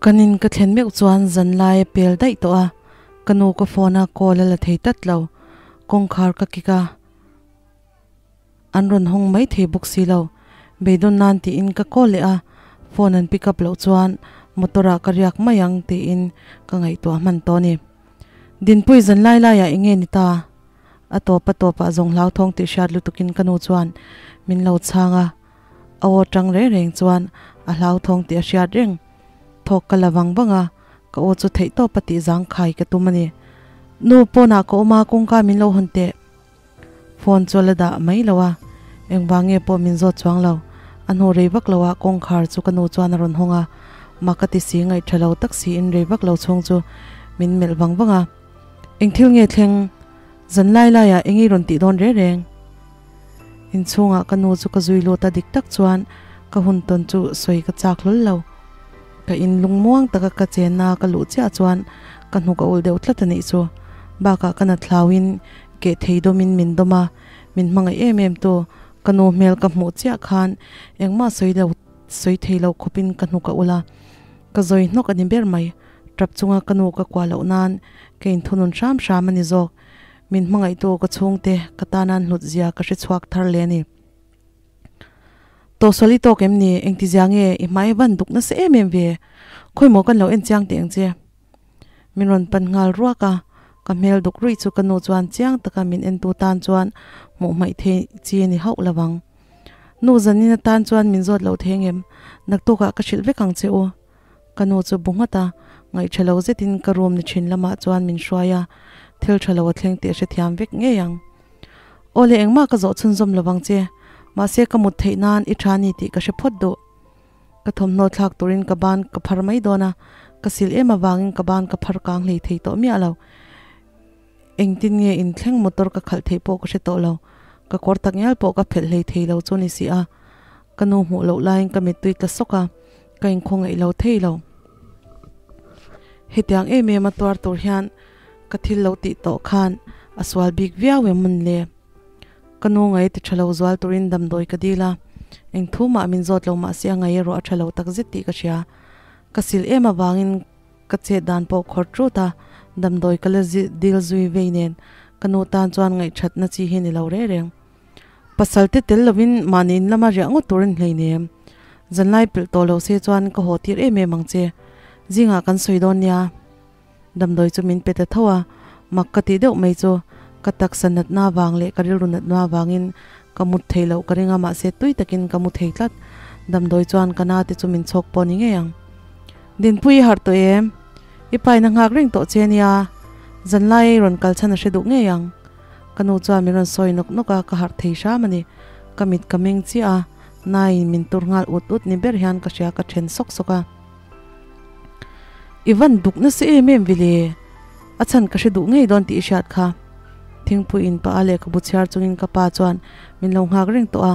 Kan in ka thlen meuh chuan zan lai a pel daih tawh a, ka nu ka phone a call a la thei tlat lo. Kawngkhar ka kik a, an rawn hawng mai thei bawk si lo. Beidawn nan tiin ka call leh a, phone an pick up loh chuan motor ah ka riak mai ang tiin ka ngaihtuah hman tawh a ni. Dinpui zan lai laiah eng nge ni ta? A tawp a tawpah zawng hlauthawng tih hriat lutukin ka nu chuan min lo chhang a, a aw tang reng reng chuan a hlauthawng tih a hriat reng. Thawk ka la vang vang a, ka aw chu theihtawp a tih zangkhai ka tum a ni. Nu, pawnah ka awm a, kawngka min lo hawn teh. Phone chu a la dah mai lo a, engvang nge pawh min zawt chuang lo. A hnu rei vak lo ah kawngkhar chu ka nu chuan a rawn hawng a, mak a ti si ngaih tha lo tak siin rei vak lo chhung chu min melh vang vang a. Eng thil nge thleng? Zan lai laiah eng i rawn tih dawn reng reng? Inchhungah ka nu chu ka zui lut a dik tak chuan ka hun tawn chu sawi ka chak hlawl lo. Ka in lungmuang taka ka chenna ka luh chiah chuan ka hnuk a ulh deuh tlat a nih chu. Bakah ka nat hlauin keh thei dawmin min dawm a, min hmangaih em em tu ka nu hmel ka hmuh chiah khan engmah sawi lo sawi thei lo khawpin ka hnuk a ulh a, ka zawi hnawk a ni ber mai. Tap chunga ka nu ka kuah loh nan ka inthunun hram hram a ni zawk. Min hmangaihtu ka chhungte ka tana an hlut zia ka hre chhuak thar le a ni. Tawhsual i tawk em ni? Engtizia nge i hmai van duk nasa em em ve? Khawimaw kan lo en chiang teh ang che. Min rawn pan nghal ruak a, ka hmel duk ruih chu ka nu chuan chiang taka min entu tan chuan hmuh hmaih theih chi a ni hauh lo vang. Nu zanin atan chuan min zawt loh thei angem? Naktukah ka hrilh vek ang che u. Ka nu chu bu nghat a, ngaihṭha lo zetin ka room ni ṭhin lamah chuan min hruai a, thil ṭha lo a thleng tih a hrethiam vek ngei ang. Aw le engmah ka zawh chhunzawm lo vang che, mahse ka mut theih nan i ṭha ni tih ka hre phawt duh. Ka thawmhnaw thlak turin ka ban ka phar mai dawn a, ka sil em avangin ka ban ka phar kang hlei thei tawh miah lo. Engtin nge inthleng motor ka khalh theih pawh ka hre tawh lo, ka kawr tak ngial pawh ka phelh hlei thei lo chu ni si a, ka nu hmuh loh laiin ka mittui tla sawk a, ka inkhawngaih lo thei lo. Hetiang em em a tuar tur hian ka thil lo tih tawh khan a sual bik viau em mawn le? Ka nu ngai ti tha lo zual turin damdawi ka dil a, eng thu mah min zawt lo mahse a ngai erawh a tha lo takzet tih ka hria. Ka sil em avangin Ka chet dan pawh khawr ṭut a, damdawi ka la dil zui vei nen ka nu tan chuan ngaihthatna chi hi ni lo reng reng. Pasal te tel lovin mahni in lama riah ngawt tur a ni hleinem. Zanlai pilh tawh lo se chuan ka haw tir em em ang che. Zingah kan sawi dawn nia. Damdawi chu min pe ta tho a, mak ka tih deuh mai chu ka taksa natna vang leh ka rilru natna vangin ka mut thei loh ka ring a mahse tui takin ka mu thei tlat. Damdawi chuan ka na te chu min chhawk pawh ni ngei ang. Dinpui i harh tawh em? I paina nghak reng tawh che nia, zanlai ei rawn kal chhan a hre duh ngei ang. Ka nu chuan min rawn sawi nawk nawk a, ka harh thei hram a ni. Ka mit ka meng chiah a, naiin min tur nghal ut ut ni ber hian ka hria ka then sawk sawk a. I van duk nasa em em vile, a chhan ka hre duh ngei dawn tih i hriat kha. Thingpui in pah a lehkhabu chhiar chungin ka pa chuan min lo nghak reng tawh a,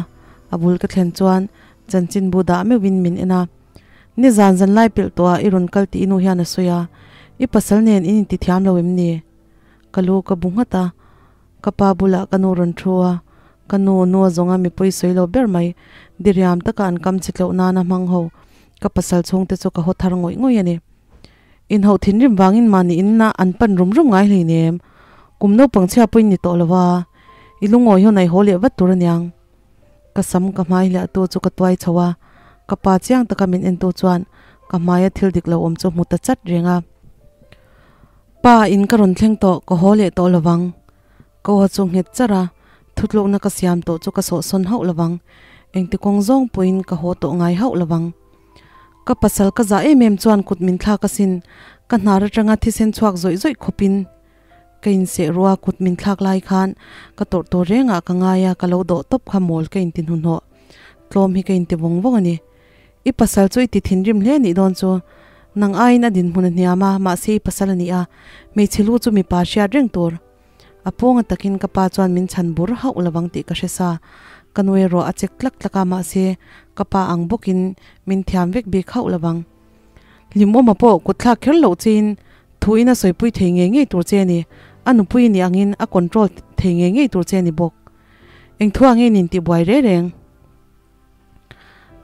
a bul ka thlen chuan chanchinbu dah meuhin min en a. Nizan zan lai pilh tawh ah i rawn kal tih i nu hian a sawi a, i pasal nen in inti thiam lo em ni? Ka lu ka bu nghat a, ka pa bulah ka nu rawn thu a, ka nu nu a zawnga mipui sawi lo ber mai, diriam taka an kam chhe tleuh nana hmang ho, ka pasal chhungte chu ka haw thar ngawih ngawih a ni. Inhauh thinrim vangin mahni inna an pan rum rum ngai hleinem, kum naupang chhia pawhin ni tawh lo a, i lungawi haw naihaw leh vat tur aniang. Ka sam ka hmai hliah tu chu ka tuai chho a, ka pa chiang taka min en tu chuan ka hmaia thil dik lo awm chu hmu ta chat reng a. Pa in ka rawn thleng tawh, ka haw leh tawh lovang. Ka aw chu nghet char a, thutlukna ka siam tawh chu ka sawhsawn hauh lovang. Engti kawng zawng pawhin ka haw tawh ngai hauh lovang. Ka pasal ka zah em em chuan kut min thlak asin, ka hnar atanga thisen chhuak zawih zawih khawpin Ka inseh rua kut min thlak lai khan ka tawrh tur rengah ka ngai a, ka lo dawh tawp kha mawl ka inti hnuhnawh. Tlawm hi ka inti vawng vawng a ni. I pasal chu i ti thinrim hle anih dawn chu. Nang aiin a dinhmun a hniam a, mahse i pasal a ni a, hmeichhe lu chu mipa hriat reng tur. A pawnga takin ka pa chuan min chhan bur hauh lovang tih ka hre sa. Ka nu erawh a chek tlak tlak a, mahse ka pa ang bawkin min thiam vek bik hauh lovang. Hlimawma pawh kut thlak kher loh chein thu in a sawipui thei ngei ngei tur che a ni. A nupui ni angin a control thei ngei ngei tur che a ni bawk. Eng thu ah nge nin tih buai reng reng?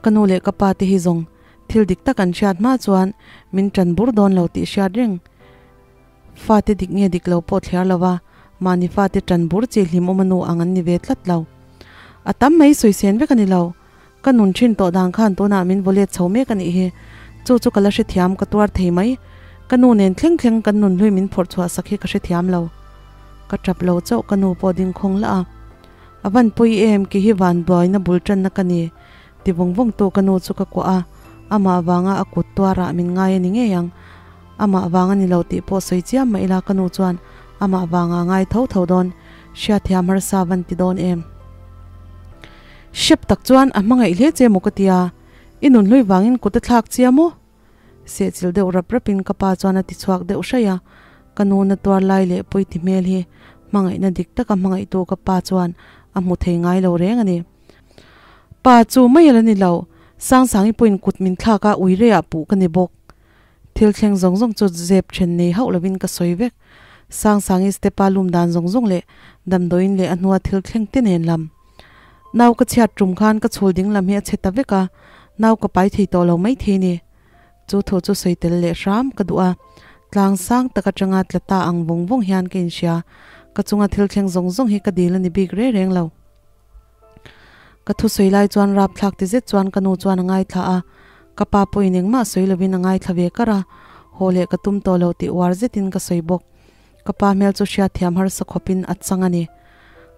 Ka nu leh ka pa te hi zawng. Thil dik tak an hriat hma chuan min tan bur dawn lo tih hriat reng. Fate dik nge dik lo pawh thliar lo va, mahni fate tan bur chi hlim awm a nu ang an ni ve tlat lo. A tam mai sawi sen vek a ni lo. Ka nun thin tawh dan khan tunah min vaw let chho mek a nih hi. Chu chu ka la hrethiam ka tuar thei mai. Ka nu nen thleng thleng kan nun hlui min phawrh chhuah sak hi ka hrethiam lo. Ka tap lo chauh ka nu pawh ding khawng lah a. A van pawi em ki hi van buaina bul tanna ka ni. Ti vawng vawng tu ka nu chu ka kuah a, amah vanga a kut tuarah min ngai a ni ngei ang. Amah vang a ni lo tih pawh sawi chiam mah ila ka nu chuan amah vanga a ngai tho tho dawn, hriatthiam harsa van ti dawn em. Hrep tak chuan a hmangaih hle che maw ka tia, i nun hlui vangin kut a thlak chia maw? Sehchilh deuh rap rapin ka pa chuan a ti chhuak deuh hraih a, ka nu na tuar lai leh pawi ti hmel hi hmangaihna dik taka hmangaihtu ka pa chuan a hmu thei ngai lo reng a ni. Pa chu mai a la ni lo, Sangsangi pawhin kut min thlak a ui reiah puh ka ni bawk. Thil thleng zawng zawng chu zep then nei hauh lovin ka sawi vek. Sangsangi step a lum dan zawng zawng leh damdawiin leh a hnua thil thleng te nen lam. Nau ka chhiat tum khan ka chhul ding lam hi a chhe ta vek a, nau ka pai thei tawh lo mai thei ni. Chu thu chu sawi tel leh hram ka duh a, tlang sang tak atanga tla ta ang vawng vawng hian ka inhria. Ka chunga thil thleng zawng zawng hi ka dil a ni bik reng reng lo. Ka thusawi lai chuan rapthlak ti zet chuan ka nu chuan a ngaithla a, ka pa pawhin engmah sawi lovin a ngaithla ve kar a, haw leh ka tum tawh lo tih uar zetin ka sawi bawk. Ka pa hmel chu hriatthiam harsa khawpin a chang a ni.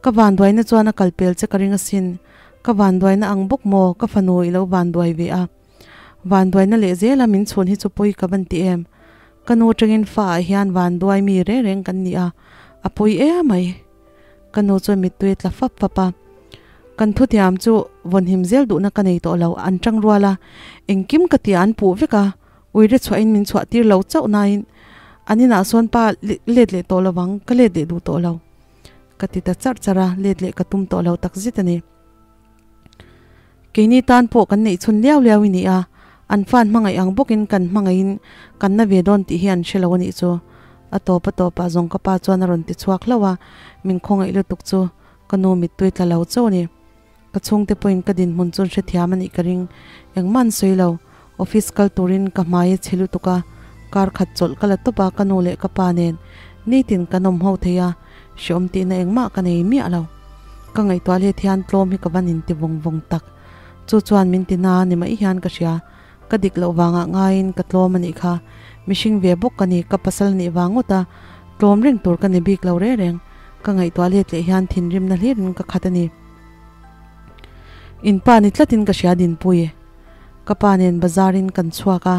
Ka vanduaina chuan a kalpel che ka ring asin, ka vanduaina ang bawk maw ka fanu i lo vanduai ve a. Vanduaina leh zela min chhun hi chu pawi ka van ti em. Ka nu atangin fa ah hian vanduai mi reng reng kan ni a, a pawi emai. Ka nu chuan mittui a tla fap fap a, Kan thutiam chu vawnhim zel duhna ka nei tawh lo, an tang rual a, engkim ka tia an puh vek a, uire chhuahin min chhuah tir lo chauh nain an inah sawn pa let leh tawh lovang, ka let leh duh tawh lo. Ka ti ta charh charh a, let leh ka tum tawh lo takzet a ni. Keini tan pawh kan neih chhun liau liau i ni a, an fan hmangaih ang bawkin kan hmangaihin kan na ve dawn tih hi an hre lo a nih chu. A tawp a tawpah zawng ka pa chuan a rawn ti chhuak hlauh a, min khawngaih lutuk chu ka nu mittui tla lo chauh a ni. Ka chhungte pawhin ka dinhmun chu an hrethiam a nih ka ring, engmah an sawi lo. Office kal turin ka hmai a chhe lutuk a, kar khat chawlh ka la tawp a, ka nu leh ka pa nen nitin kan awm ho thei a, hreawm tihna engmah ka nei miah lo. Ka ngaihtuah let hian tlawm hi ka van inti vawng vawng tak. Chu chuan min ti na ni mai hian ka hria. Ka dik loh vangah ngaiin ka tlawm a nih kha. Mihring ve bawk ka ni, ka pasal nih vang ngawt a, tlawm reng tur ka ni bik lo reng reng. Ka ngaihtuah let leh hian thinrimna hlirin ka khat a ni. In pa ni tlatin ka hria Dinpui. Ka pa nen bazar in kan chhuak a,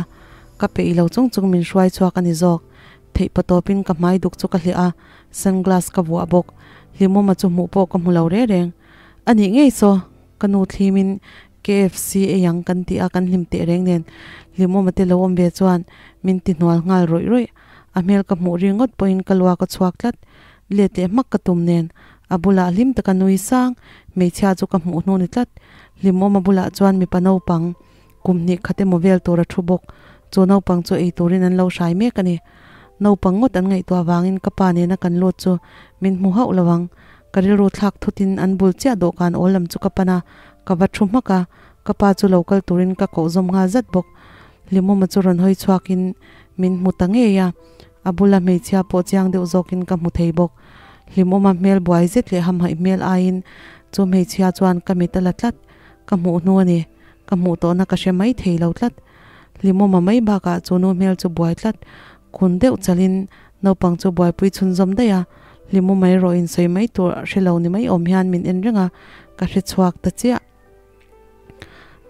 ka peih lo chung chung min hruai chhuak a ni zawk. Theih patawpin ka hmai duk chu ka hliah a, sunglass ka vuah bawk. Hlimawma chu hmuh pawh ka hmu lo reng reng. A nih ngei saw, ka nu thlimin KFC ei ang kan tih a kan hlim teh reng nen Hlimawma te lo awm ve chuan min ti hnual nghal rawih rawih. A hmel ka hmuh ringawt pawhin ka luak a chhuak tlat. Let leh hmak ka tum nen a bulah hlim taka nui sang hmeichhia chu ka hmuh hnu ni tlat. Hlimawma bulah chuan mipa naupang kum hnih khat emaw vel tur a thu bawk. Chu naupang chu ei turin an lo hrai mek a ni. Naupang ngawt an ngaihtuah vangin ka pa nena kan lut chu min hmu hauh lo ang. Ka rilru thlak thutin an bul chiah dawhkan awl lam chu ka pan a, ka va thu hmak a, ka pa chu lo kal turin ka koh zawm nghal zat bawk. Hlimawma chu rawn hawi chhuakin min hmu ta ngei a, a bula hmeichhia pawh chiang deuh zawkin ka hmu thei bawk. Hlimawma hmel buai zet leh hamhaih hmel aiin chu hmeichhia chuan ka mit a la tlat, ka hmuh hnu a ni. Ka hmuh tawhna ka hre mai thei lo tlat. Hlimawma mai bakah chu nu hmel chu buai tlat. Kun deuh chalin naupang chu buaipui chhunzawm daih a, Hlimawma erawh in sawi mai tur hre lo ni mai awm hian min en reng a, ka hre chhuak ta chiah.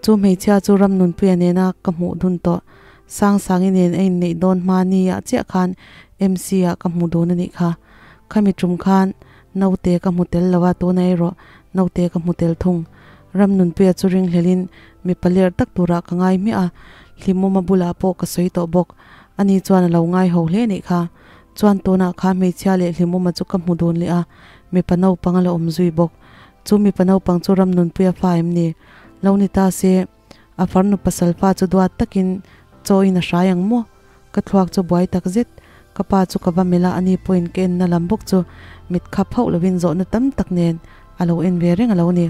Chu hmeichhia chu Ramnunpuia nena ka hmuh dun tawh. Sangsangi nen a inneih dawn hma ni ah chiah khan MC ah ka hmu dun a nih kha. Khami tum khan naute ka hmu tel lo a, tunah erawh naute ka hmu tel thung. Ramnunpuia chu ringhlelin mipa ler tak turah ka ngai hmiah a, Hlimawma bulah pawh ka sawi tawh bawk. Ani chuan a lo ngai ho hle nih kha. Chuan tunah kha hmeichhia leh Hlimawma chu ka hmu dun leh a, mipa naupang a la awm zui bawk. Chu mipa naupang chu Ramnunpuia fa em ni? Lo ni ta se, a farnu pasal fa chu duat takin chaw in a hrai ang maw? Ka thluak chu buai tak zet. Ka pa chu ka va melh a, ani pawhin ka enna lam bawk chu mit khap hauh lovin zawhna tam tak nen a lo en ve reng a lo ni.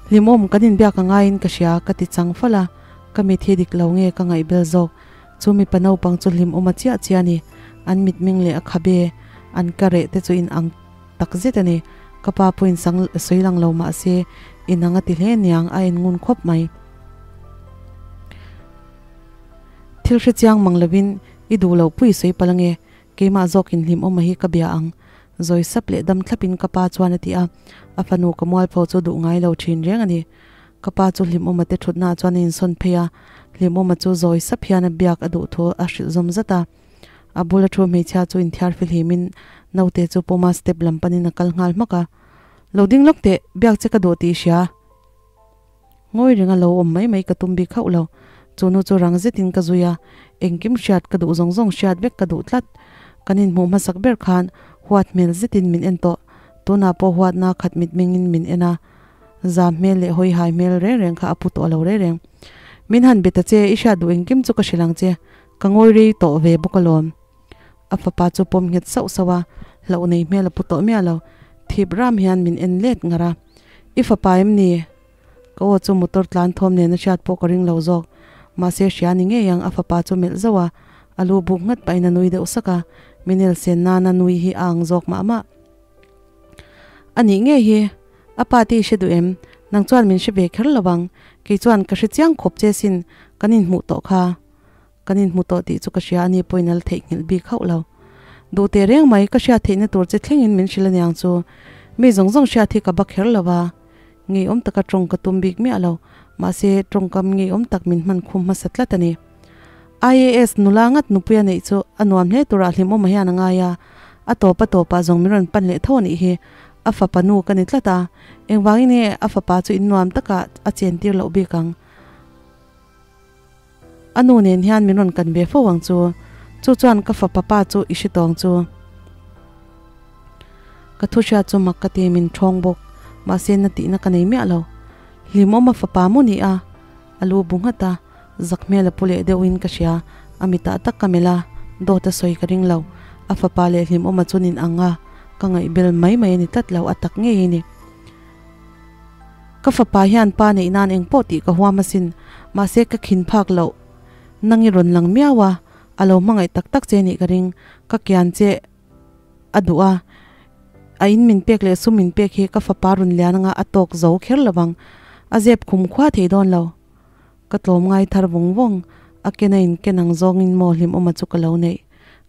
Hlimawm kan inbiak a ngaiin ka hria ka ti chang fal a, Ka mit hi dik lo nge ka ngaihbel zawk. Chu mipa naupang chu hlim awm a chiah chiah a ni. An mitmeng leh a khabe, an ka reh te chu in ang tak zet a ni. Ka pa pawhin sang sawi lang lo mah se in ang a ti hle niang a en ngun khawp mai. Thil hre chiang mang lovin i duh loh pui sawi palh ange, keimah zawkin hlim awm a hi ka bia ang. Zawi sap leh dam thlapin ka pa chuan a ti a, a fanu ka mualpho chu duh ngai lo thin reng a ni. Ka pa chu Hlimawma te thutnaah chuan a insawn phei a, Hlimawma chu zawi sap hian a biak a duh thu a hrilh zawm zat a. A bula thu hmeichhia chu inthiar fihlimin naute chu pawma step lam panin a kal nghal hmak a. Lo ding lawk teh, biak che ka duh tih i hria. Ngawi renga lo awm mai mai ka tum bik hauh lo. Chu nu chu rang zetin ka zui a, engkim hriat ka duh zawng zawng hriat vek ka duh tlat. Kan inhmuh hmasak ber khan huat hmel zetin min en tawh, tunah pawh huatna khat mitmengin min en a. Zam hmel leh hawi hai hmel reng reng kha a pu tawh lo reng reng. Min han be ta che, i hriat duh engkim chu ka hrilh ang che, ka ngawi rei tawh ve bawk alawm. A fapa chu pawm nghet sauh sauh a, hlauh nei hmel a pu tawh miah lo. Thip ram hian min en let ngar a, I fapa em ni? Ka aw chu motor tlan thawm nen a hriat pawh ka ring lo zawk. Mahse hria ni ngei ang a fapa chu melh zauh a, a lu buk nghat pahin a nui deuh sak a, min elsen nana nui hi a ang zawk mah mah. A nih ngei hi, a pa te i hre duh em? Nang chuan min hre ve kher lo ang, kei chuan ka hre chiang khawp che sin, kan inhmuh tawh kha. Kan inhmu tawh tih chu ka hria a ni pawhin a la theihnghilh bik hauh lo. Duh teh reng mai, ka hriat theihna tur che thlengin min hrilh aniang chu. Mi zawng zawng hriat hi ka ba kher lo a, ngeiawm taka tawng ka tum bik miah lo, mahse tawngkam ngeiawm tak min hman khum hmasa tlat a ni. IAS nula ngat nupui a neih chu a nuam hle turah hlimawm hian a ngai a, a tawp a tawpah zawng min rawn pan leh tho a nih hi. A fapa nu ka ni tlat a, engvangin nge a fapa chu in nuam takah a chen tir loh bik ang? A nu nen hian min rawn kan ve fo ang chu, chu chuan ka fapa pa chu i hre tawng chu. Ka thu hriat chu mak ka ti min thawng bawk, mahse na tihna ka nei miah lo. Hlimawm a fapa mu ni a, a lu bu nghat a, zak hmel a pu leh deuhin ka hria, a mitah tak ka melh a, dawt a sawi ka ring lo. A fapa leh Hlimawma chu nin ang a, ka ngaihbel mai mai a ni tlat lo, a tak ngei a ni. Ka fapa hian pa neih nan engpawh tih ka huam asin, mahse ka khin phak loh. Nang i rawn lang miau a, a lo hmangaih tak tak che nih ka ring, ka kian che a duh a, a in min pek leh sum min pek hi ka fapa rawn lian anga a tawk zo kher lo vang, a zep khum khua thei dawn lo. Ka tlawm ngai thar vawng vawng, a ken a in ken ang zawngin maw hlimawma chu ka lo neih,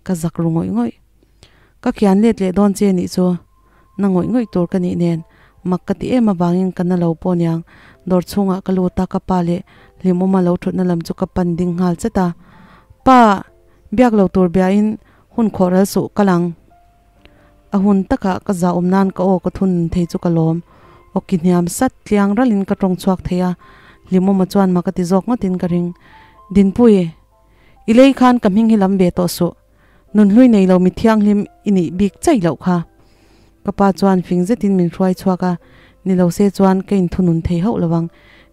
ka zak ru ngawih ngawih. Ka kian let leh dawn che nih chu. Na ngawih ngawih tur ka nih nen mak ka ti em avangin ka na lo pawh niang. Dawr chhungah ka lut a, ka pa leh Hlimawma lo thutna lam chu ka pan ding nghal chat a. Pa, biak lo tur biain hun khawh ral suh ka lang. A hun takah ka zahawm nan ka aw ka thun thei chu ka lawm. Aw ki hniam sat tliang ralin ka tawng chhuak thei a, Hlimawma chuan mak a ti zawk ngawtin ka ring. Dinpui, i lei khan ka hming hi lam ve tawh suh. Nunhlui nei lo mi thianghlim i nih bik chaih loh kha. Ka pa chuan fing zetin min hruai chhuak a, ni lo se chuan ka inthunun thei hauh lo ang.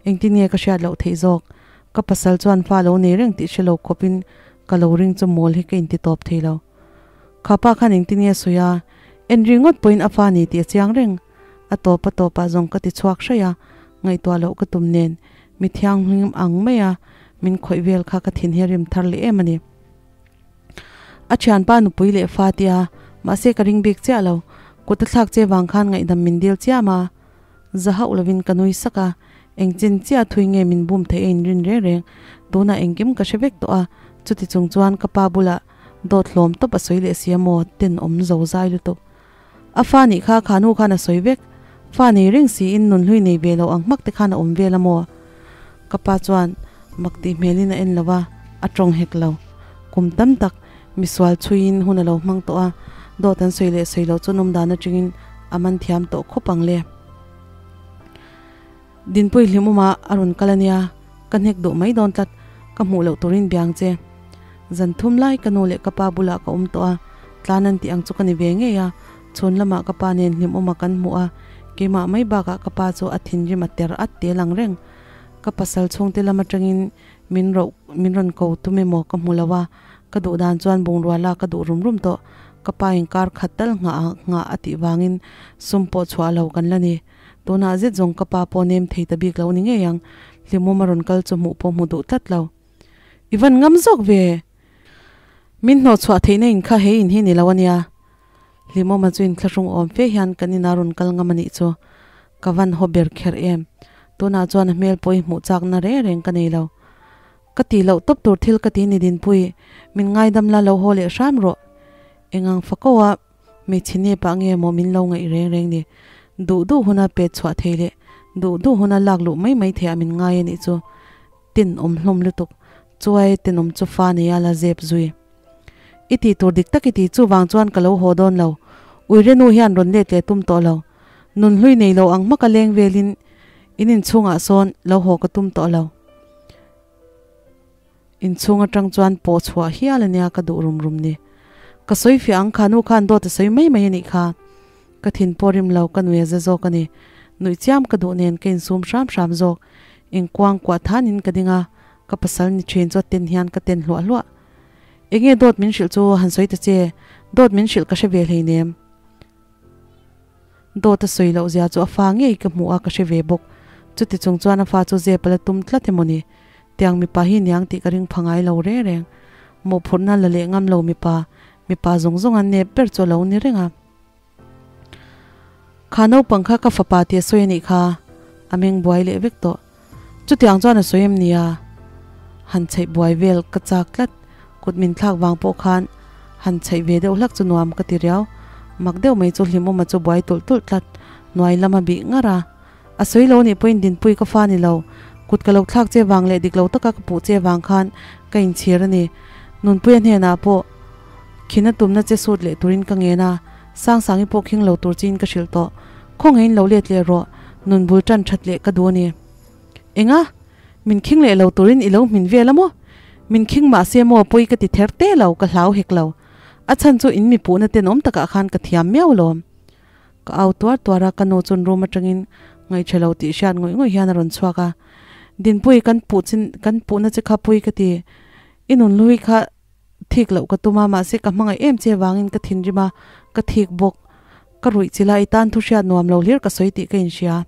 Engtin nge ka hriat loh theih zawk? Ka pasal chuan fa lo nei reng tih hre lo khawpin ka lo ring chu mawl hi ka inti tawp thei lo. Kha pa khan engtin nge sawi a? En ringawt pawhin a fa ni tih a chiang reng. A tawp a tawpah zawng ka ti chhuak hraih a, ngaihtuah loh ka tum nen mi thianghlim ang maia min khawih vel kha ka thin hi a rim thar leh em a ni. A thianpa nupui leh fa tia, mahse ka ring bik chiah lo. Kut a thlak che vang khan ngaihdam min dil chiam a. Za hauh lovin ka nui sak a, eng chin chiah thui nge min bum theih a inrin reng reng. Tunah engkim ka hre vek tawh a, chuti chung chuan ka pa bulah dawt hlawm tawp a sawi leh si a maw, tenawm zo zai lutuk. A fa nih kha kha nu khan a sawi vek. Fa nei reng siin nun hlui nei ve lo ang hmak te khan a awm vel a maw? Ka pa chuan mak tih hmelin a en lo a, a tawng hek lo. Kum tam tak misual chhuiin hun a lo hmang tawh a, dawt an sawi leh sawi lo chu nawm dan atangin a man thiam tawh khawp ang le. Dinpui hlimawma a rawn kal a nia, ka hnek duh mai dawn tlat, ka hmuh loh turin biang che. Zan thum lai ka nu leh ka pa bulah ka awm tawh a, tlan an tih ang chu ka ni ve ngei a, chhun lamah ka pa nen hlimawma kan hmuh a, keimah mai bakah ka pa chu a thinrim a ter at te lang reng. Ka pasal chhungte lam atangin min roh min rawn ko tum emaw ka hmu lo a, ka duh dan chuan bungrua lak ka duh rum rum tawh, ka pa in kar khat tal nghah nghah a tih vangin sum pawh chhuah lo kan la ni. Tunah zet zawng ka pa pawh nem thei ta bik lo ni ngei ang. Hlimawm a rawn kal chu hmuh pawh hmu duh tlat lo. I van ngam zawk ve! Min hnawh chhuah theihna in kha he in hi ni lo a nia. Hlimawma chu inthlahrung awm fe hian kan ina rawn kal ngam a nih chu. Ka van haw ber kher em. Tunah chuan a hmel pawh hi hmuh chakna reng reng ka nei lo. Ka tih loh tawp tur thil ka ti ni Dinpui, min ngaidam la lo haw leh hram rawh. Engang fakaua hmeichhe nep ah nge maw min lo ngaih reng reng ni. Duh duh huna pet chhuah thei leh duh duh huna lak luh mai mai theiah min ngai a nih chu. Tenawm hlawm lutuk, chuai tenawm chu fa neia la zep zui. I tih tur dik tak i ti, chuvang chuan ka lo haw dawn lo. Uire nu hian rawn let leh tum tawh lo. Nunhlui nei lo ang hmaka leng velin in inchhungah sawn lo haw ka tum tawh lo. Inchhung atang chuan pawh chhuah hial ania ka duh rum rum ni. Ka sawi fiah ang kha nu khan dawt a sawi mai mai anih kha. Ka thin pawh rim lo ka nui a za zawk a ni. Nuih chiam ka duh nen ka insum hram hram zawk. Engkuang kuah thanin ka ding a, ka pasal ni thin chu a ten hian ka ten hluah hluah. Enge dawt min hrilh chu han sawi ta che, dawt min hrilh ka hre ve hleinem. Dawt a sawi loh zia chu a fa ngei ka hmuh a ka hre ve bawk. Chuti chung chuan a fa chu zep a la tum tlat emaw ni. Tiang mipa hi niang tih ka ring pha ngai lo reng reng. Mawhphurhna la leh ngam lo mipa, mipa zawng zawng a nep ber chu a lo ni reng a. Kha naupang kha ka fapa tih a sawi a nih kha, a meng buai leh vek tawh. Chutiang chuan a sawi em nia? Han chheih buai vel ka chak tlat, kut min thlak vang pawh khan han chheih ve deuh hlak chu nuam ka ti riau. Mak deuh mai chu Hlimawma chu buai tulh tulh tlat, hnuai lam a bih ngar a. A sawi lo nih pawhin Dinpui ka fa ni lo, kut ka lo thlak che vang leh dik lo taka ka puh che vang khan ka inchhir a ni. Nunpuia hnenah pawh khina tumna che sut leh turin ka ngen a, Sangsangi pawh khing lo tur chiin ka hrilh tawh. Khawngaihin lo let leh rawh, nun bul tan that leh ka duh a ni. Enga? Min khing leh lo turin i lo hmin vel a maw? Min khing mah se maw pawi ka ti ther te lo, ka hlau hek lo. A chhan chu in mi puhna tenawm takah khan ka thiam miau lawm. Ka au tuar tuar a, ka nu chuan room atangin ngaihṭha lo tih hriat ngawih ngawih hian a rawn chhuak a. Dinpui kan puh chin kan puhna che kha pui ka ti. I nunhlui kha thik loh ka tum a, mahse ka hmangaih em che vangin ka thinrim a, ka thik bawk. Ka ruih chi la i tan thu hriat nuam lo hlir ka sawi tih ka inhria.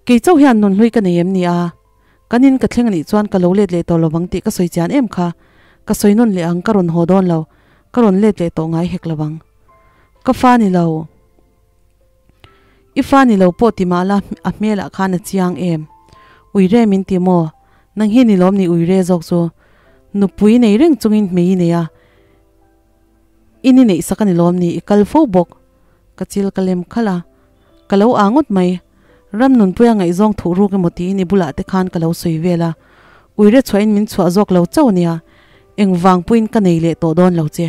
Kei chauh hian nunhlui ka nei em ni a? Kan in ka thleng anih chuan ka lo let leh tawh lovang tih ka sawi chian em kha. Ka sawi nawn leh ang, ka rawn haw dawn lo. Ka rawn let leh tawh ngai hek lovang. Ka fa ni lo. I fa ni lo pawh ti mah la a hmelah khan a chiang em? Uire min ti maw? Nang hi ni lawm ni uire zawk chu. Nupui nei reng chungin hmei i nei a. I ni neih sak a ni lawm ni i kal fo bawk. Ka chil ka lem khalh a. Ka lo aa ngawt mai. Ram nunpuia ngaihzawng thuh ruk emaw tiin i bulah te khan ka lo sawi vel a. Uire chhuahin min chhuah zawk lo chauh ania. Engvang puiin ka nei leh tawh dawn lo che.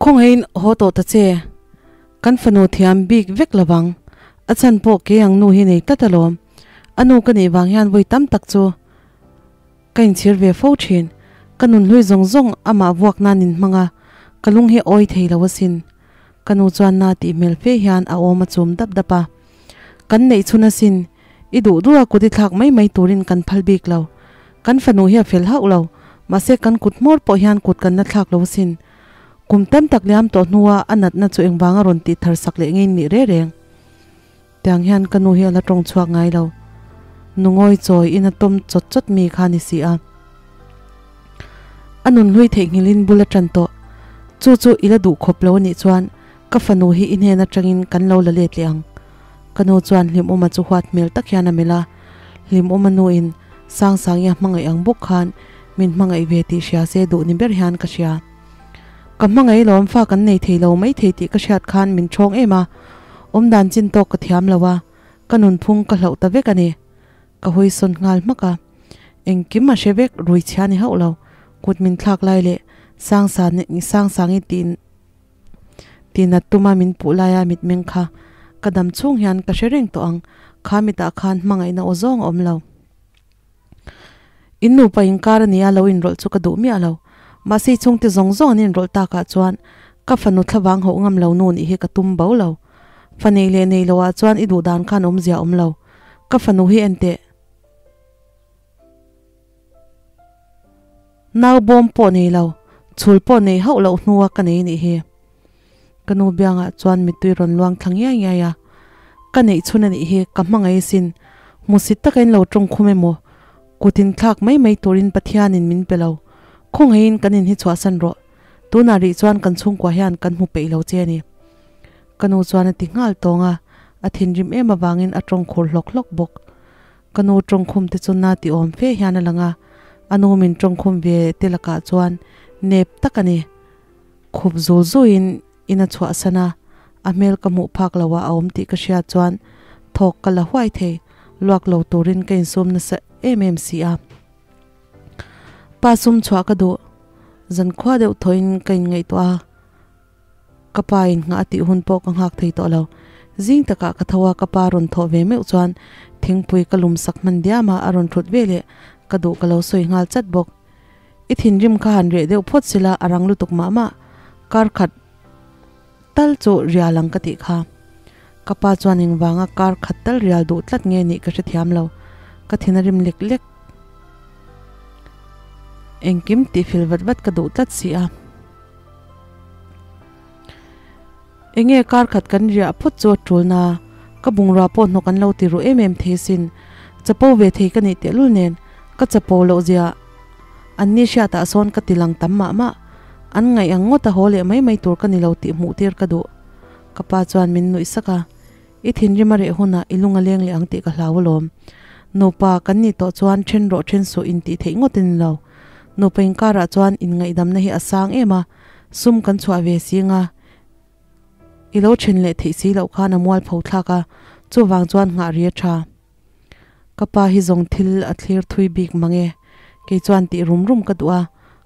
Khawngaihin haw tawh ta che. Kan fanu thiam bik vek lovang. A chhan pawh kei ang nu hi nei tlat alawm. A nu ka nih vang hian vawi tam tak chu ka inchhir ve fo thin. Ka nunhlui zawng zawng amah vuak nan in hmang a, ka lung hi a awi thei lo asin. Ka nu chuan na tih hmel fe hian a awm a chum dap dap a. Kan neih chhun asin, i duh duh a kut i thlak mai mai turin kan phal bik lo. Kan fanu hi a fel hauh lo, mahse kan kut hmawr pawh hian kut kan la thlak lo asin. Kum tam tak liam tawh hnua a natna chu engvanga rawn tih thar sak leh ngei nih reh reng. Tiang hian ka nu hi a la tawng chhuak ngai lo. Nungawi chawi in a tawm chawt chawt mi kha ni si a. A nunhlui theihnghilhin bul a tan tawh. Chu chu i la duh khawp lo a nih chuan ka fanu hi i hnen atangin kan lo la let leh ang. Ka nu chuan Hlimawma chu huat hmel tak hian a melh a. Hlimawma nuin Sangsangi a hmangaih ang bawk khan min hmangaih ve tih hria se duh ni ber hian ka hria. Ka hmangaih lawm fa kan nei thei lo mai thei tih ka hriat khan min ṭhawng em a, awmdan chin tawk ka thiam lo a, ka nunphung ka hlauh ta vek a ni. Ka hawi sawn nghal hmak a, engkim a hre vek rui chhia ni hauh lo, kut min thlak lai leh Sangsangi tiin Tinat tuma min puh laia mitmeng kha ka dam chhung hian ka hre reng tawh ang, kha mitah khan hmangaihna aw zawng a awm lo. In nupa inkar a nia lo inrawlh chu ka duh miah lo, mahse i chhungte zawng zawng an inrawlh takah chuan ka fanu thlavang hauh ngam lo nu nih hi ka tum bo lo. Fa nei leh nei loah chuan i duh dan khan awmzia awm lo, ka fanu hi enteh. Nau bawm pawh nei lo, chhul pawh nei hauh loh hnua ka nei nih hi. Ka nu biangah chuan mittui rawn luang thla ngiai ngiai a, ka neih chhun a nih hi ka hmangaih asin. Hmusit taka in lo tawng khum emaw? Kut in thlak mai mai turin Pathianin min pe lo. Khawngaihin kan in hi chhuahsan rawh. Tunah rih chuan kan chhungkua hian kan hmu peih lo che a ni. Ka nu chuan a ti nghal tawng a, a thinrim em avangin a tawng khur hlawk hlawk bawk. Ka nu tawngkhum te chu na ti awm fe hian a lang a, a nu min tawngkhum ve te lakah chuan nep tak a ni. Khup zul zuiin in a chhuahsan a, a hmel ka hmuh phak lo ah a awm tih ka hriat chuan thawk ka la huai thei, luak lo turin ka insum nasa em em si a. Pa sum chhuah ka duh, zankhua deuh thawhin ka inngaihtuah a. Ka pa in nghah a tih hun pawh ka nghak thei tawh lo. Zing takah ka tho a, ka pa rawn thawh ve meuh chuan thingpui ka lum sak hman diam a, a rawn thut ve leh ka duh ka lo sawi nghal chat bawk. I thinrim kha han reh deuh phawt sila a rang lutuk mah mah, kar khat tal chu rial ang ka tih kha. Ka pa chuan engvanga kar khat tal rial duh tlat nge nih ka hrethiam lo, ka thin a rim lek lek. Engkim tihfil vat vat ka duh tlat si a. Enge kar khat kan riah phawt chu a tul na, ka bungrua pawh hnawk an lo ti ruh em em thei sin. Chapo ve thei ka nih tehlul nen, ka chapo loh zia an ni hriatah sawn ka ti lang tam mah mah. An ngaih ang ngawt a haw leh mai mai tur ka ni lo tih hmuh tir ka duh. Ka pa chuan min nuih sak a, I thinrim a reh hunah i lung a leng leh ang tih ka hlau alawm. Nupa kan nih tawh chuan then rawh then suh intih theih ngawt a ni lo. Nupa inkarah chuan inngaihdamna hi a sang em a, sum kan chhuah ve si nga i lo then leh theih si loh khan a mualpho thlak a, chuvang chuan nghah ri a tha. Ka pa hi zawng thil a thlir thui bik mang e, kei chuan tih rum rum ka duh a,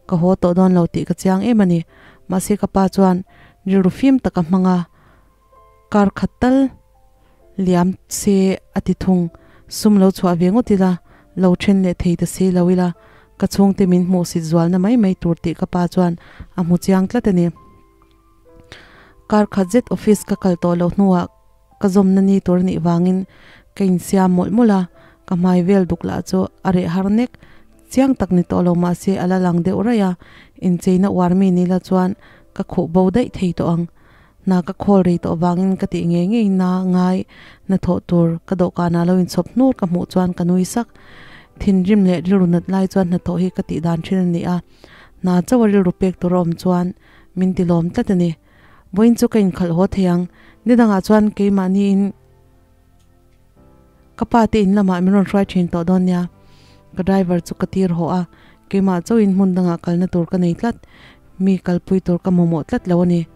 ka haw tawh dawn lo tih ka chiang em a ni. Mahse ka pa chuan rilru fim taka hmang a. Kar khat tal liam se a ti thung. Sum lo chhuah ve ngawt ila, lo then leh thei ta si lo ila, ka chhungte min hmuhsit zualna mai mai tur tih ka pa chuan a hmu chiang tlat a ni. Kar khat zet office ka kal tawh loh hnuah ka zawmna ni tur a nih vangin ka insiam mawlh mawlh a, ka hmai vel duk lah chu a reh har nek. Chiang tak ni tawh lo mahse a la lang deuh raih a, incheina uar mi ni la chuan ka khuh bo daih thei tawh ang. Hna ka khawl rei tawh vangin ka tih ngei ngei na ngai hnathawh tur ka dawhkanah lo inchhawp hnur ka hmuh chuan ka nui sak. Thinrim leh rilru nat lai chuan hnathawh hi ka tih dan thin a ni a, hna chauh a rilru pek tur a awm chuan min ti lawm tlat a ni. Vawiin chu ka inkhalh haw thei ang, nidangah chuan keimahniin Ka pa te in lamah min rawn hruai thin tawh dawn nia. Ka driver chu ka tir haw a, keimah chauhin hmun dangah kalna tur ka nei tlat. Mi kalpui tur ka mamawh tlat lo a ni.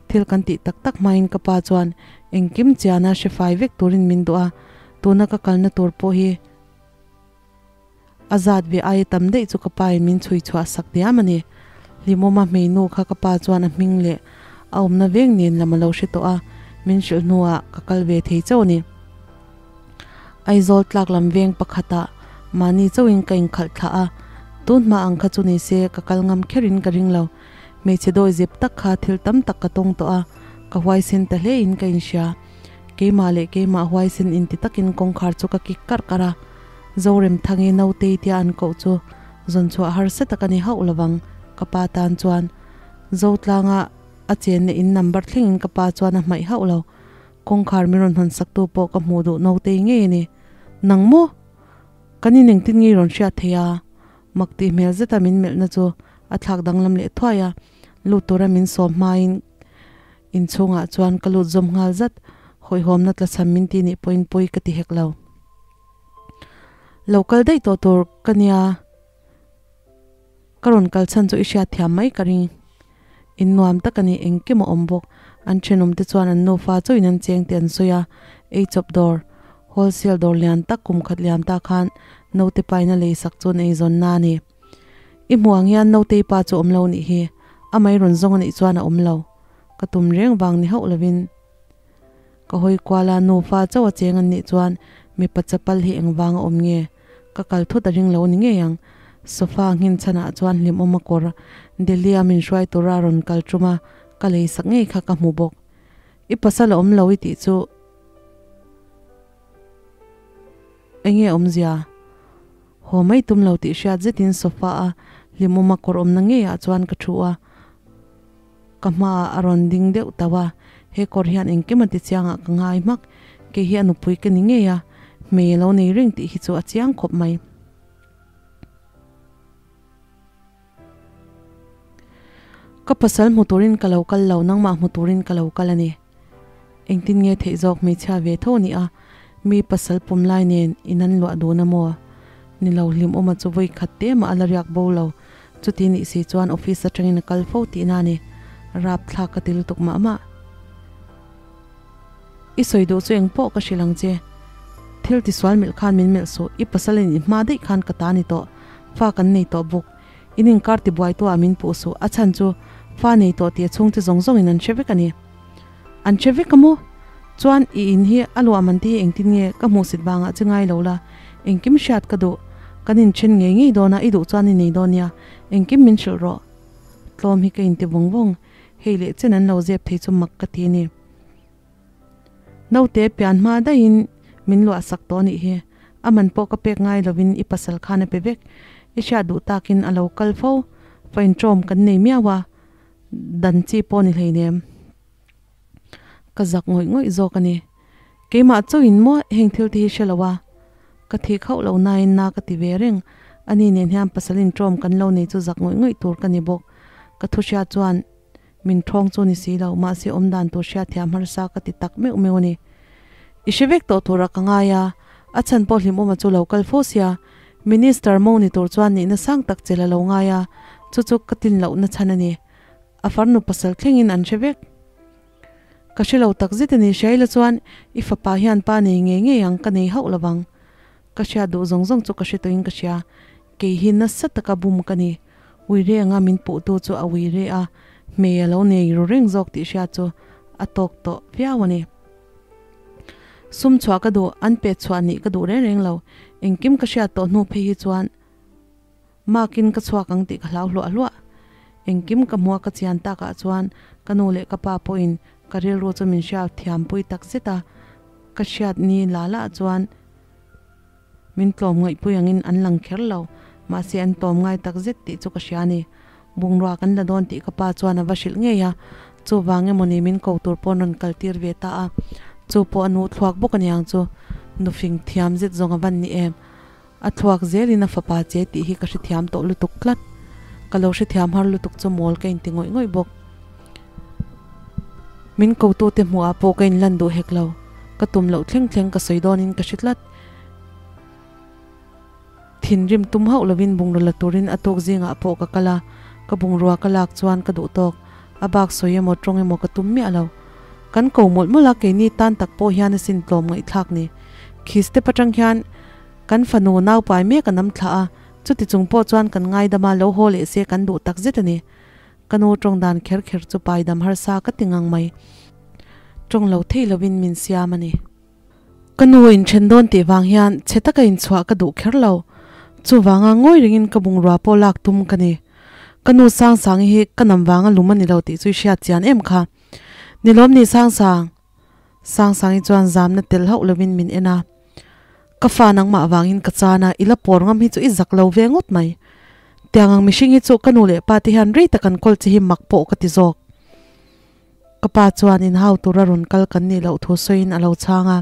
Thil kan tih tak tak hmain ka pa chuan engkim chiana hre fai vek turin min duh a, tuna ka kalna tur pawh hi a zat ve aia tam daih chu ka pain min chhui chhuah sak diam a ni. Hlimawma hmeinu kha ka pa chuan a hming leh a awmna veng nen lam a lo hre tawh a, min hrilh hnuah ka kal ve thei chauh a ni. Aizawl tlak lam veng pakhatah mahni chauhin ka inkhalh thlah a, tun hma ang kha chu ni se ka kal ngam kherin ka ring lo. Hmeichhe dawi zep tak kha thil tam tak ka tawng tawh a, ka huaisen ta hlein ka inhria. Keimah leh keimah huaisen inti takin kawngkhar chu ka kik karh karh a. Zoremthangi nautei tia an koh chu zawn chhuah harsa tak a ni hauh lovang ka pa tan chuan. Zotlanga a chenna in number thlengin ka pa chuan a hmaih hauh lo. Kawngkhar min rawn hawn saktu pawh ka hmuh duh nautei ngei a ni. Nang maw? Kan in engtin nge i rawn hriat thei a? Mak tih hmel zeta min melhna chu a thlak danglam leh thuai a, lut tura min sawm hmain inchhungah chuan ka lut zawm nghal zat. Hawihhawmna tlachham min ti nih pawhin pawi ka ti hek lo. Lo kal daih tawh tur ka nia, ka rawn kal chhan chu i hriat thiam mai ka ring. In nuam tak a ni, engkim a awm bawk. An thenawm te chuan an nufa chauhin an cheng tih an sawi a, eichawp dawr, wholesale dawr lian tak kum khat liam ta khan naute paina lei sak chu an eizawn na a ni. I hmuh ang hian nautei pa chu awm lo nih hi, amah i rawn zawng a nih chuan a awm lo. Ka tum reng vang ni hauh lovin. Ka hawi kual a, nufa chauh a cheng an nih chuan mipa chapal hi engvang a awm nge? Ka kal thut a ring lo ni ngei ang. Sofa nghin chhanah chuan hlimawm a kawr Delhi a min hruai tura a rawn kal tum a, ka lei sak ngei kha ka hmu bawk. I pasal a awm lo i tih chu enge awmzia? Haw mai tum lo tih hriat zetin sofa a hlimawm a kawr awmna ngeiah chuan ka thu a. Ka hmaah a rawn ding deuh tauh a, he kawr hian engkim a ti chiangah ka ngai hmak. Kei hi a nupui ka ni ngei a, Hmei a lo nei reng tih hi chu a chiang khawp mai. Ka pasal hmu turin ka lo kal lo, nangmah hmu turin ka lo kal a ni. Engtin nge theih zawk hmeichhia ve tho a nih a, mi pasal pawm lai nen in an luah dun a maw? Ni lo hlimawma chu vawi khat te mah a la riak bo lo, chuti nih si chuan office atangin a kal fo tihna a ni. Rapthlak ka ti lutuk mah mah. I sawi duh chu eng pawh ka hrilh ang che. Thil tisual melh khan min melh suh, i pasal in i hma daih khan ka ta ni tawh, fa kan nei tawh bawk. In inkar tibuaitu ah min puh suh, a chhan chu fa nei tawh tih a chhungte zawng zawngin an hre vek a ni. An hre vek a maw? Chuan i in hi a luah man te hi engtin nge ka hmuhsit vangah che ngai lo la, engkim hriat ka duh, kan inthen ngei ngei dawn a, i duh chuan i nei dawn nia, engkim min hrilh rawh. Tlawm hi ka inti vawng vawng, hei leh chen an lo zep thei chu mak ka ti a ni. Naute pian hma daihin min luah sak tawh anih hi. A man pawh ka pek ngai lovin i pasal khan a pe vek. I hriat duh takin a lo kal fo. Fa intawm kan nei miau a, dan chi pawh ni hleinem. Ka zak ngawih ngawih zawk a ni. Keimah chauhin maw heng thil te hi hre lo a. Ka thih khauh lo nain na ka ti ve reng. Ani nen hian pasal intawm kan lo nei chu zak ngawih ngawih tur ka ni bawk. Ka thu hriat chuan Min thawng chu ni si lo, mahse awm dan tur hriatthiam harsa ka ti tak meuh meuh a ni. I hre vek tawh turah ka ngai a, a chhan pawh Hlimawma chu lo kal fo sia, Minister mo ni tur chuan nihna sang tak che la lo ngai a, chu chu ka tin lohna chhan a ni. A farnu pasal thlengin an hre vek. Ka hre lo tak zet a ni, Hriaila chuan i fapa hian pa nei ngei ngei ang ka nei hauh lovang. Ka hriat duh zawng zawng chu ka hre tawhin ka hria, kei hi nasa taka bum ka ni. Uire anga min puhtu chu a uire a, hmei a lo nei ru reng zawk tih hriat chu a tawk tawh viau a ni. Sum chhuah ka duh, an pet chhuah nih ka duh reng reng lo. Engkim ka hriat tawh hnu phei hi chuan makin ka chhuak ang tih ka hlau hluah hluah. Engkim ka hmua ka chian takah chuan ka nu leh ka pa pawhin ka rilru chu min hriat thiampui tak zet a, ka hriat ni la lah chuan Min tlawm ngaihpui angin an lang kher lo, mahse an tlawm ngai tak zet tih chu ka hria a ni. Bungrua kan la dawn tih ka pa chuan a va hrilh ngei a, chuvang emawni min ko tur pawh an rawn kal tir ve ta a, chu pawh a nu thluak bawk aniang chu nufing thiam zet zawng a van ni em. A thluak zelin a fapa che tih hi ka hrethiam tawh lutuk tlat. Ka lo hrethiam har lutuk chu mawl ka inti ngawih ngawih bawk. Min kotute hmuhah pawh ka inlan duh hek lo, ka tum loh thleng thleng ka sawi dawnin ka hre tlat. Thinrim tum hauh lovin bungraw la turin a tuk zingah pawh ka kal a, ka bungrua ka lak chuan ka duh tawk. A bak sawi emaw tawng emaw ka tum miah lo. Kan ko mawlh mawlh a, keini tan tak pawh hian asin tlawm ngaihthlak ni. Khi step atang hian kan fanu naupai mek a nam thlah a, chuti chung pawh chuan kan ngaidam a, lo haw leh se kan duh tak zet a ni. Ka nu tawng dan kher kher chu paidam harsa ka ti ngang mai. Tawng lo thei lovin min siam a ni. Ka nu inthen dawn tih vang hian chhe taka inchhuah ka duh kher lo. Chuvanga ngawi ringin ka bungrua pawh lak tum ka ni. Ka nu Sangsangi hi ka nam vanga lum a ni lo tih chu i hriat chian em kha. Ni lawm ni Sangsang? Sangsangi chuan zamna tel hauh lovin min en a. Ka fa nangmah vangin ka chan a, i la pawr ngam hi chu i zak lo ve ngawt mai. Tiang ang mihring hi chu ka nu leh pa te hian rei tak an kawl che hi mak pawh ka ti zawk. Ka pa chuan inhau tura rawn kal kan nih loh thu sawiin a lo chhang a.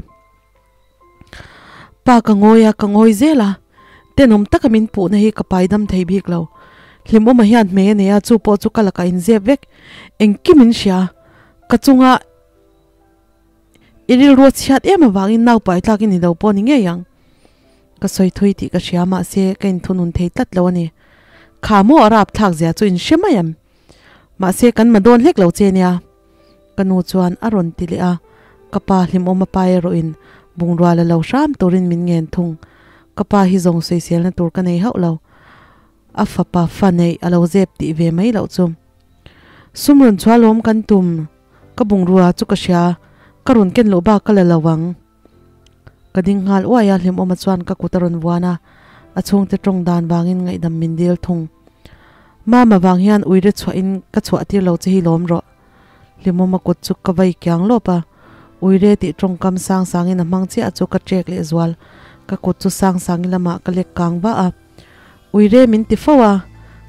Pa ka ngawi a, ka ngawi zel a. Tenawm taka min puhna hi ka paidam thei bik lo. Hlimawma hian hmei a nei a, chu pawh chu ka lakah inzep vek. Engkim in hria. Ka chunga i rilru a chhiat em avangin naupai tlak i ni lo pawh ni ngei ang. Ka sawi thui tih ka hria mahse ka inthunun thei tlat lo a ni. Kha maw a rapthlak zia chu in hre mai em? Mahse kan ma dawn hlek lo che nia. Ka nu chuan a rawn ti leh a, ka pa hlimawm a pai erawhin bungrua la lo hram turin min ngen thung. Ka pa hi zawng sawiselna tur ka nei hauh lo. A fapa fa neih a lo zep tih ve mai loh chu. Sum rawn chhuah lawm kan tum, ka bungrua chu ka hria, ka rawn ken loh bak ka la lo ang. Ka ding nghal uai a, Hlimawma chuan ka kut a rawn vuan a, a chhungte tawng dan vangin ngaihdam min dil thung. Mama vang hian uire chhuahin ka chhuah tir lo che hi lawm rawh. Hlimawma kut chu ka vai kiang lawp a, uire tih tawngkam sang sangin a hmang chiah chu ka ṭek leh zual. Ka kut chu sang sangi lamah ka lek kang vah a, uire min ti fo a,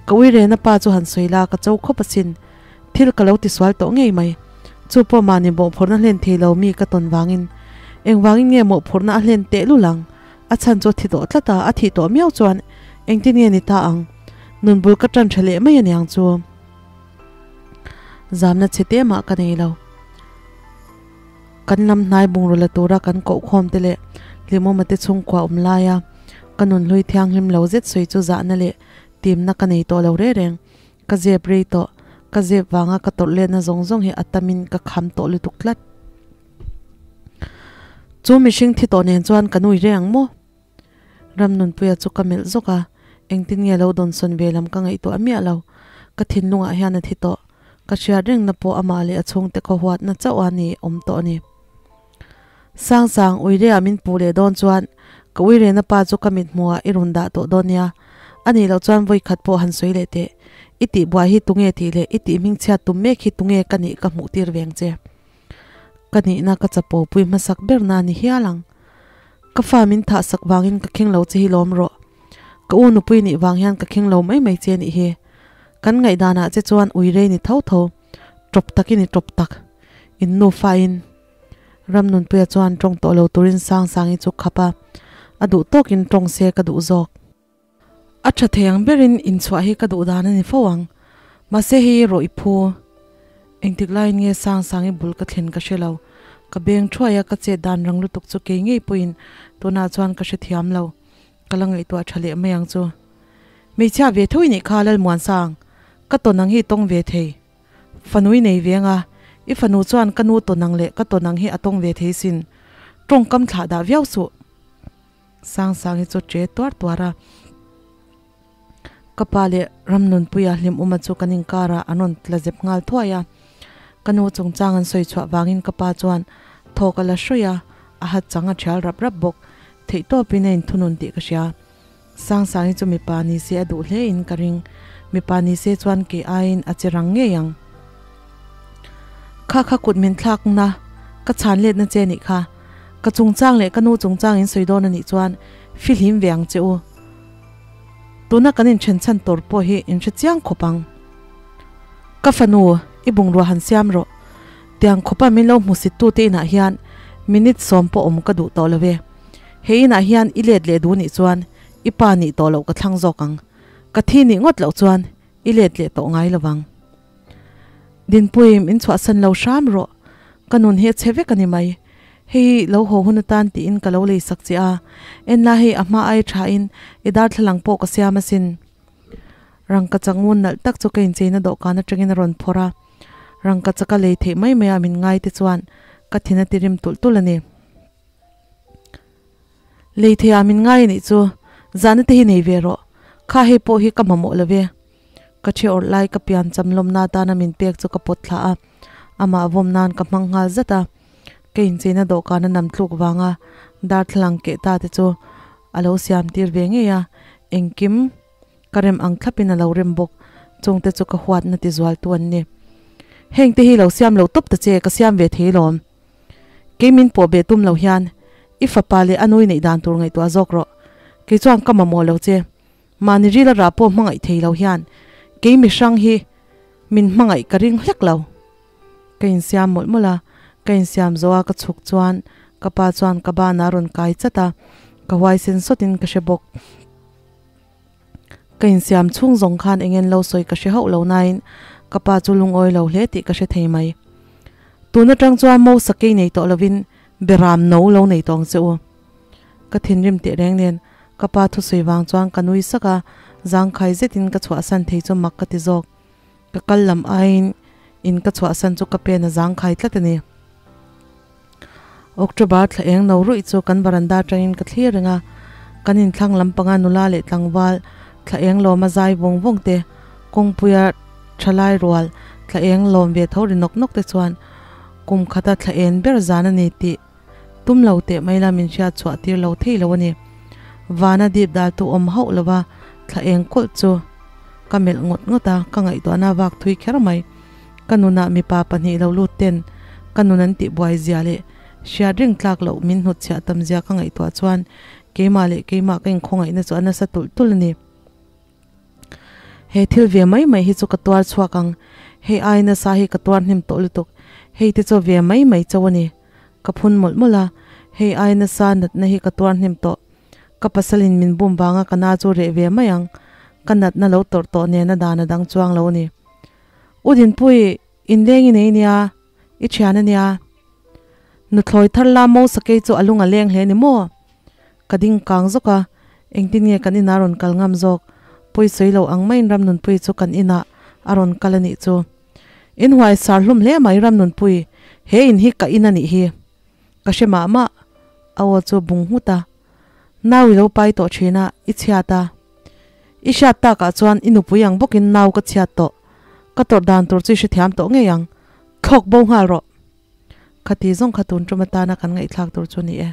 ka uirena pa chu han sawi la ka cho khawp asin. Thil ka lo tisual tawh ngei mai. Chu pawh mahni bawhphurhna hlen thei lo mi ka tawn vangin. Engvangin nge mawhphurhna a hlen teh lul ang? A chhan chu a thi tawh tlat a, a thih tawh miau chuan engtin nge ni ta ang? Nun bul ka tan tha leh mai aniang chu. Zamna chhe te mah ka nei lo. Kan lam hnai bungraw la tura kan koh khawm te leh hlimawma te chhungkua awm laia ka nun hlui thianghlim lo zet sawi chu zahna leh timna ka nei tawh lo reng reng. Ka zep rei tawh, ka zep vanga ka tawrh letna zawng zawng hi a tamin ka kham tawh lutuk tlat. Chu mihring thi tawh nen chuan ka nui reng ang maw? Ramnunpuia chu ka melh zawk a, engtin nge lo dawnsawn ve lam ka ngaihtuah miah lo. Ka thinlungah hian a thi tawh. Ka hriat rengna pawh amah leh a chhungte khaw huatna chauh a ni awm tawh a ni. Sangsang, uireah min puh leh dawn chuan ka uirena pa chu ka mit hmuhah i rawn dah tawh dawn nia. A nih loh chuan vawi khat pawh han sawi leh teh. I tih buai hi tunge tih leh i tih hmingchhiat tum mek hi tunge ka nih ka hmuh tir veng che. Ka nihna ka chapo pui hmasak ber na ni hial ang. Ka fa min thah sak vangin ka kheng lo che hi lawm rawh. Ka u nupui nih vang hian ka kheng lo mai mai che nih hi. Kan ngaihdanah che chuan ui rei ni tho tho. Tawp takin i tawp tak. In nufa in. Ramnunpuia chuan tawng tawh lo turin Sangsangi chu khap a, a duh tawkin tawng se ka duh zawk. A tha thei ang berin inchhuah hi ka duh dan a ni fo ang. Mahse hei rawh i phu. Engtik laiin nge Sangsangi bul ka thlen ka hre lo. Ka beng thuai a, ka chet dan rang lutuk chu kei ngei pawhin tunah chuan ka hrethiam lo. Ka la ngaihtuah tha leh mai ang chu. Hmeichhia ve tho i nih kha Lalmuansang, ka tawn ang hi i tawng ve thei. Fanu i nei ve anga, i fanu chuan ka nu tawn ang leh ka tawn ang hi a tawng ve thei sin. Tawngkam thlah dah viau suh. Sangsang hi chu che tuar tuar a. Ka pa leh Ramnunpuia hlimawma chu kan inkarah an rawn tla zep nghal thuai a. Ka nu chungchang an sawi chhuah vangin ka pa chuan thawk a la hrawih a, a hat chang a thial rap rap bawk. Theihtawpin a inthunun tih ka hria. Sangsang hi chu mipa ni se a duh hle in ka ring. Mipa ni se chuan kei aiin a che rang ngei ang. Kha kha kut min thlak na, ka chhan let na che nih kha. Ka chungchang leh ka nu chungchang in sawi dawn a nih chuan fihlim ve ang che u. Tuna kan inthen chhan tur pawh hi in hre chiang khawp ang. Ka fanu, i bungrua han siam rawh. Tiang khawpa min lo hmusit tute inah hian minute sawm pawh awm ka duh tawh lo e. He inah hian i let leh duh nih chuan i pa nih tawh loh ka thlang zawk ang. Ka thi nih ngawt loh chuan i let leh tawh ngai lo vang. Dinpuiim in chhuahsan lo hram rawh. Ka nun hi a chhe vek a ni mai. Hei lo haw hun atan tiin ka lo lei sak che a. En la hei a hma ai thain i darthlalang pawh ka siam asin. Rangka chak ngun nalh tak chu ka incheina dawhkan atangin a rawn phawrh a. Rangka chaka lei theih mai mai a min ngai te chuan ka thin a tirim tulh tulh a ni. Lei thei ah min ngai anih chu zahna te hi nei ve rawh, kha hei pawh hi ka mamawh lo ve. Ka thi awrh lai ka pian cham lawmna atana min pek chu ka pawt thla a, amah vawm nan ka hmang nghal zat a. Ka incheina dawhkan a nam tluk vanga darthlalang keh ta te chu a lo siam tir ve ngei a, engkim ka rem ang thlapin a lo rem bawk, chungte chu ka huatna ti zualtu an ni. Hengte hi lo siam lo tawp ta che, ka siam ve thei lawm. Kei min pawh beh tum lo hian i fapa leh a nui neih dan tur ngaihtuah zawk rawh. Kei chuan ka mamawh lo che. Mahni ril a rah pawh hmangaih thei lo hian kei mihrang hi min hmangaih ka ring hlek lo. Ka insiam mawlh mawlh a, ka insiam zawh a ka chhuk chuan ka pa chuan ka banah a rawn kai chat a, ka huaisen sawtin ka hre bawk. Ka insiam chhung zawng khan eng en lo sawi ka hre hauh lo nain ka pa chu lungawi lo hle tih ka hre thei mai. Tun atang chuan mo sakei nei tawh lovin beram no lo nei tawh ang che u. Ka thinrim teh reng nen ka pa thusawi vang chuan ka nui sak a, zangkhai zetin ka chhuahsan thei chu mak ka ti zawk. Ka kal lam aiin in ka chhuahsan chu ka pen a zangkhai tlat a ni. October thla eng no ruih chu kan varanda atangin ka thlir reng a, kan inthlang lampanga nula leh tlangval thla eng lawma zai vawng vawng te, kawngpuia thalai rual thla eng lawm ve tho ri nawk nawk te chuan kum khata thla en ber zan a ni tih tum lo teh mai la min hriat chhuah tir lo thei lo a ni. Vana dip dal tu awm hauh lova thla eng kawlh chu ka melh ngawt ngawt a, ka ngaihtuahna vak thui kher mai. Ka nunah mipa pahnih lo lut ten ka nun an tih buai zia leh hriat reng tlak loh min hnutchhiah tam zia ka ngaihtuah chuan keimah leh keimah ka inkhawngaihna chu a nasa tulh tulh a ni. He thil ve mai mai hi chu ka tuar chhuak ang, hei ai nasa hi ka tuar hnem tawh lutuk, hei te chu ve mai mai chauh a ni. Ka phun mawlh mawlh a, Hei ai nasa natna hi ka tuar hnem tawh. Ka pasalin min bum vanga ka na chu reh ve mai ang. Ka natna lo tawrh tawh nena dan a dang chuang lo a ni. U Dinpui, inleng i nei nia, i thian a nia. Nuthlawi thar la mo sakei chu a lung a leng hle ni maw? Ka ding kang zawk a, engtin nge kan inah rawn kal ngam zawk? Pawisawi lo ang maiin Ramnunpuii chu kan inah a rawn kal a nih chu. In huai sar hlum hle mai Ramnunpui, he in hi ka in a nih hi. Ka hre mah mah, a aw chu bung nghut a. Nau i lo pai tawh thin a, i chhiat a. I hriat takah chuan i nupui ang bawkin nau ka chhiat tawh. Ka tawrh dan tur chu i hrethiam tawh ngei ang. Thlawk bo nghal rawh. Khati zawng kha tun tum atana kan ngaihthlak tur chu ni e.